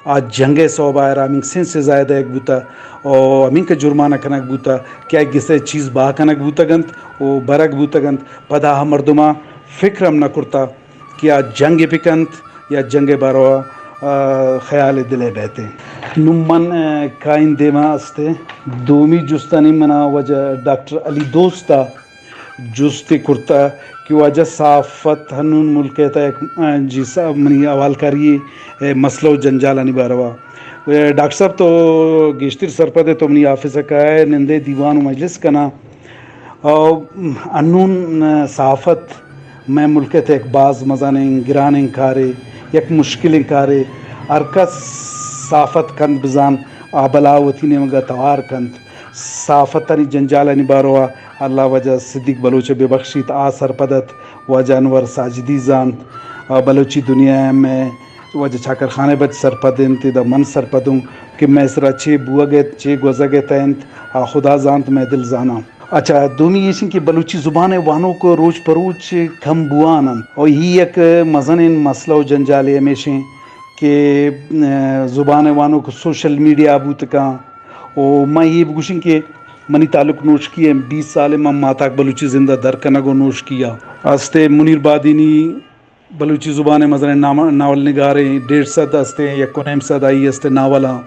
آ جنگ ءِ سوب ءَ آئرا ہمینکس سزا دئیگ بوتا، او ہمینکس جرمانہ کنگ بوتا کہ آئی گس ءَ چیز بہا کنگ بوتگ انت او برگ بوتگ انت۔ پدا آ مردماں فکر ہم نہ کرتا کہ آ جنگ بہ کنت یا جنگ ءِ باروا، آ، خیال دل ءَ بیت۔ نوں من، آ، کائن دیما است۔ دومی جستانی منا واجہ ڈاکٹر علی دوست ءَ جستے کرتا کہ واجہ صحافت ہنون ملک ءِ تہ یک، آ، جی صاحب منی حوالکاری ءِ مسئلہ ءُ جنجالانی باروا۔ آ، ڈاکٹر صاحب تو گیشتر سرپد ئے، تو منی آفس ءَ کائے، نندے دیوان ءُ مجلس کناں۔ او ہنون صحافت مئے ملک ءِ تہ یک باز مزنیں گرانیں کارے، یک مشکلیں کارے۔ ہر کس صحافت کنت بزان آ بلا وتی نیمگ ءَ توار کنت۔ صحافتانی جنجالانی باروا اللہ واجہ صدیق بلوچ ءَ بہ بخشیت، آ سرپد ات، واجہ انور ساجدی زانت، آ بلوچی دنیا ءَ مئے واجہ چاکر خان ءِ بچ سرپد انت، ادا من سرپد اوں کہ مئے سرا چے بوگ ءَ چے گوزگ ءَ انت، آ خدا زانت، مئے دل زاناں۔ اچھا، دومی ایش انت کہ بلوچی زبان ءِ وانوک روچ پہ روچ کم بوان انت، او ہی یک مزنیں مسئلہ ءُ جنجالے ہمیش انت کہ، آ، زبان ءِ وانوک سوشل میڈیا بوت کن۔ او ما اے بگوشیں کہ منی تعلق نوشکی ءَ، بیست سال ءَ من ماتاک بلوچی زندہ در کنگ ءُ نوشکی ءَ است۔ منیر بادینی بلوچی زبان ءِ مزنیں نام-، ناول نگارے، ڈیڑھ سد است، یک ءُ نیم سد آئی است ناولاں۔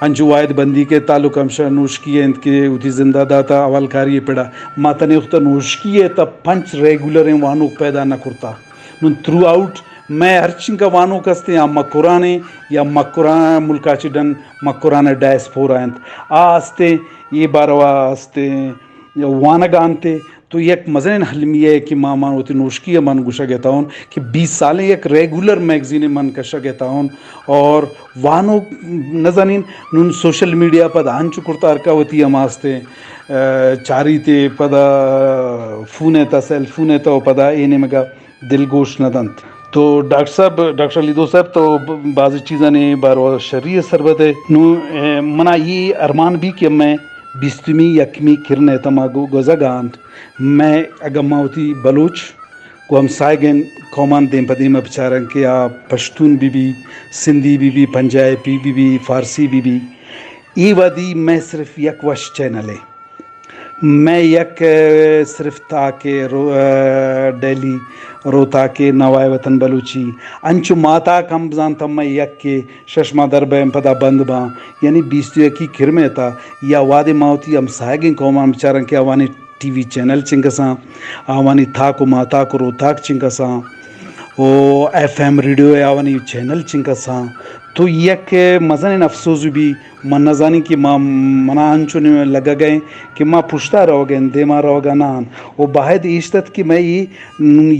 انچو واحد بندیک ءِ تعلق ہمشہ نوشکی ءَ انت کہ وتی زندہ داتا حوالکاری ءِ پڑا۔ ما تنے وخت نوشکی ءِ تہ پنچ ریگولریں وانوک پیدا نہ کرتا۔ نوں تھرو آؤٹ مئے ہرچنکا وانوک استیں، آ مکران ءَ یا مکران ملکا چہ ڈن مکران ءِ ڈائسپورا انت۔ آ استیں، اے باروا استیں، وانگ ءَ انت، تو یک مزنیں المیہ ءِ کہ ما، ما وتی نوشکی ءَ من گوشگ ءَ تاؤن کہ بیست سالیں یک ریگولر میگزینے من کشگ ءَ تاؤن اور وانوک نزانین نون سوشل میڈیا پدا انچو کرتا ہر کا وتی ہما استیں، آ، چاریت ءُ پدا فون ءِ تہ، سیل فون ءِ تہ ءُ پدا اے نیمگا دلگوش نہ دنت۔ تو ڈاکٹر صاحب، ڈاکٹر علی دوست صاحب، تو ب-، بازیں چیزانی باروا شری ءَ سرپد ئے۔ نوں، اے، منا اے ارمان بی کہ مئے بیستمی یکمی کرن ءِ تہ ما گو-، گوزگ ءَ انت۔ مئے اگاں ما وتی بلوچ گوں ہمساہگیں قومان دیم پہ دیم ءَ بچاراں کہ آ پشتون بہ بی، سندھی بہ بی، پنجابی بہ بی، فارسی بہ بی، اے وہدی مئے صرف یک وش چینلے۔ مئے یک، ءَ، صرف تاکے رو-، ءَ، ڈیلی روتاکے نوائے وطن بلوچی۔ انچو ماتاک ہم بزانت ہم مئے یکے شش ماہ در بئیں پدا بند باں۔ یعنی بیست و یکی کرمے تا یا وہدے ما وتی ہمساہگیں قوماں بچاراں کہ آوانی ٹی وی چینل چنکساں، آوانی تاک و ماتاک و روتاک چنکساں، و ایف ایم ریڈیو ءِ آوانی چینل چنکساں۔ تو یک مزنیں افسوز بی من نہ زانیں کہ ما، منا انچو لگگ ءَ کہ ما پشتا روگ ءَ ایں، دیما روگ ءَ نہ آں۔ و باید ایشت ات کہ مئے اے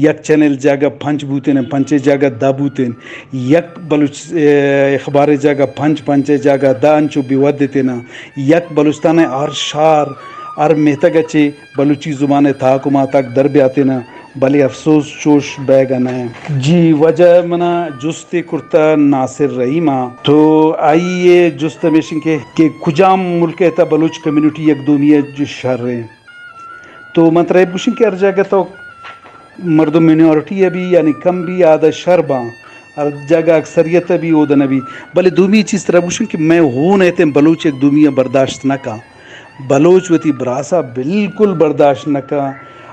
یک چینل جاگہ پنچ بوتین، پنچے جاگہ دہ بوتین، یک بلوچ، اے، اخبارے جاگہ پنچ، پنچے جاگہ دہ انچو بہ ودتین۔ یک بلوچستان ءِ ہر شہر، ہر میتگ ءَ چہ بلوچی زبان ءِ تاک و ماتاک در بیاتین۔ بلے افسوس چوش بئیگ ءَ نہ انت۔ جی، واجہ منا جستے کرتہ ناصر رحیم ءَ، تو آئی ءِ جست ہمیش انت کہ، کہ کجام ملک ءِ تہ بلوچ کمیونٹی یک دومی ءَ جو شر انت۔ تو من ترا اے بگوشیں کہ ہر جاگہ تو مردم مینورٹی ءَ بی یعنی کم بی آدہ شر باں، ہر جاگہ اکثریت ءَ بی اود نہ بی۔ بلے دومی چیز ترا بگوشیں کہ مئے ہون ءِ تہ بلوچ یک دومی ءَ برداشت نہ کن۔ بلوچ وتی براسا بالکل برداشت نہ کن۔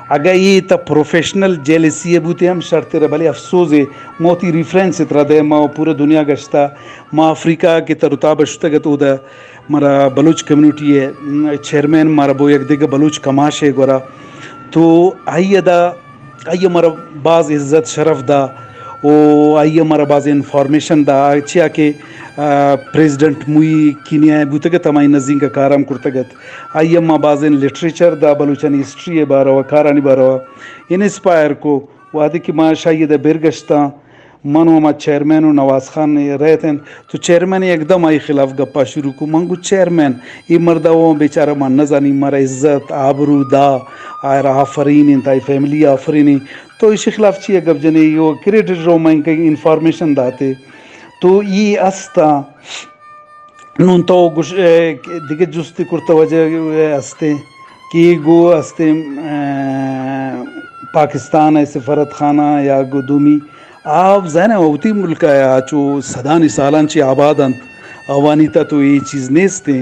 اگہ اے تہ پروفیشنل جیلسی ءَ بوتے ہم شرتر ءَ، بلے افسوز ءَ ما وتی ریفرنس ءَ ترا دئے، ما پورا دنیا گشتہ، ما افریقہ کہ تر و تاب ءَ شتگ ات، اودا مارا بلوچ کمیونٹی ءِ چیئرمین مارا بو یک دگہ بلوچ کماش ءِ گورا، تو آئی ءَ دا آئی ءَ مارا باز عزت شرف دا و آئی ءَ مارا باز انفارمیشن دا، چیا کہ، آ، پریزیڈنٹ موئی کینیا ءَ بوتگ ات، ہمائی نزینک ءَ کار ہم کرتگ ات۔ آئی ءَ ما بازیں لٹریچر دا، بلوچانی ہسٹری ءِ باروا، کارانی باروا انسپائر کو۔ وہدے کہ ما شاہی ءَ دا بیر گشتاں، من و ہما چیئرمین و نواز خان رہت انت، تو چیئرمین یکدم آئی خلاف گپا شروع کو۔ من گو چیئرمین، اے مردا و بیچارہ من نزانی، مارا عزت، آبرو دا، آئرا آفرین انت، آئی فیملی آفرین انت۔ تو ایشی خلاف چی گپ جنے؟ یو کریڈٹ رو من کہ انفارمیشن داتے۔ تو ای استا نون تو گوش، اے، دگہ جستے کرتہ وجہ، اے، ہستیں کہ گو ہستیں، اے، پاکستان ءِ سفارت خانہ یا گو دومی، آ ظاہر ہے وتی ملک ءَ چو صدانی سالان چی آباد انت، آوانی تہ تو اے چیز نیستیں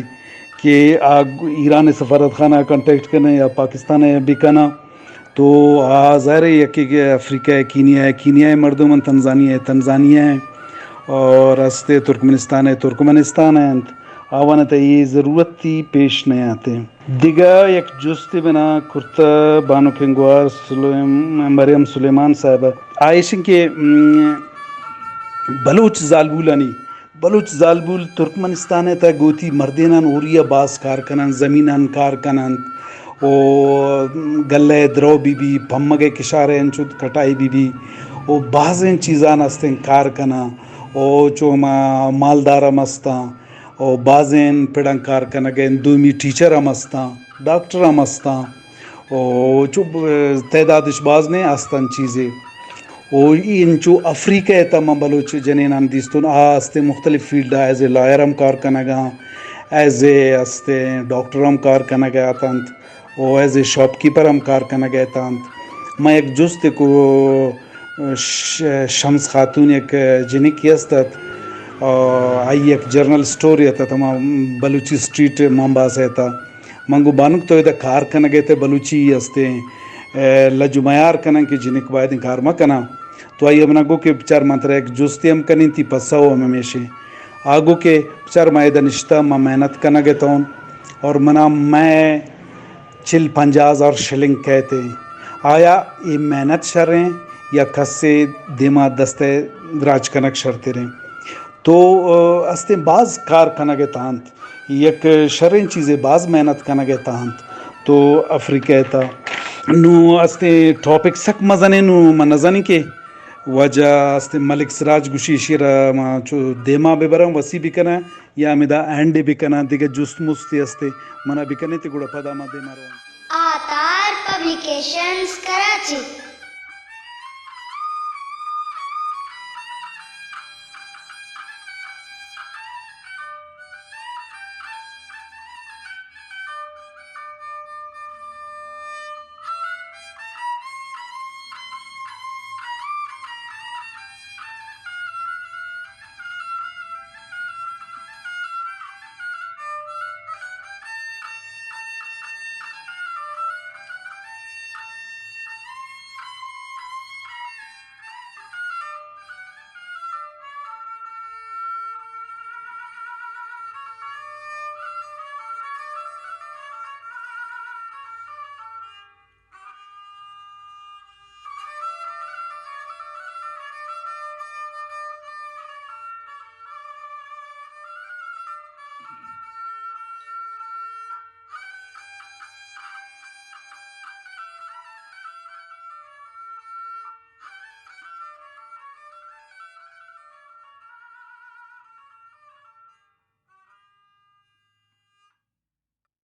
کہ آ ایران ءِ سفارت خانہ ءَ کانٹیکٹ کنیں یا پاکستان ءَ بکناں۔ تو آ ظاہر ہے یکے کہ افریقہ ءِ کینیا ءِ، کینیا ءِ مردم انت، تنزانیہ ءِ، تنزانیہ ءِ، اور ہستے ترکمنستان ءِ، ترکمنستان ءِ انت، آوان ءَ تہ اے ضرورت تی پیش نیاتیں۔ دگہ یک جستے بنا کرتہ بانکیں گوار سلیم-، مریم سلیمان صاحب ءَ۔ آ ایشن کہ، م، بلوچ زالبولانی بلوچ زالبول ترکمنستان ءِ تہ گوتی مردینان ہوری ءَ باز کار کننت، زمینان کار کننت و گلہ ءِ درو بی بی، پمگ ءِ کشار ءَ انچو کٹائی بی بی و بازیں چیزان ہستیں کار کناں و چو ہما مالدار ہم ہستاں و بازیں پڑاں کار کنگ ءَ انت، دومی ٹیچر ہم ہستاں، ڈاکٹر ہم ہستاں۔ او چو ب-، تعدادش باز نہ استن چیزے۔ او ای انچو افریقہ ءِ تہ من بلوچ جنینان دیستون، آ استیں مختلف فیلڈ ءَ، ایز اے لائر ہم کار کنگ ءَ، ایز اے استیں ڈاکٹر ہم کار کنگ ءَ اتنت، او ایز اے شاپ کیپر ہم کار کنگ ءَ اتنت۔ من یک جستے کو، ش-، شمس خاتون یک جنکے است ات، آ، آئی یک جرنل اسٹورے ات، ات ہما بلوچی اسٹریٹ ممباس ءِ تہ۔ من گو بانک تو ادا کار کنگ ءَ تہ بلوچی ہستیں، اے، لج و میار کنن کہ جنک باید کار مہ کناں۔ تو آئی ءَ منا گو کہ بچار من ترا یک جستے ہم کنیں، تی پسو ہم ہمیشیں۔ آ گو کہ بچار من ادا نشتہ، من محنت کنگ ءَ تون اور منا مئے چل پنجاہ ہزار شلنگ کئیت۔ آیا اے محنت شریں یا کسے دیما دست ءَ دراج کنگ شرتریں؟ تو، آ، استیں باز کار کنگ ءَ تانت۔ یک شریں چیزے، باز محنت کنگ ءَ تہ انت تو افریقہ ءِ تہ۔ نوں استیں ٹاپک سک مزنیں، نوں من نزانیں کہ واجہ استیں ملک سراج گوشی ایشی را ما چو دیما بہ براں، وسی بہ کناں یا ہمدا اینڈ بہ کناں، دگہ جست مستے استیں منا بہ کنیں تے گڑا پدا ما دیما رواں۔ آتار پبلیکیشنز کراچی۔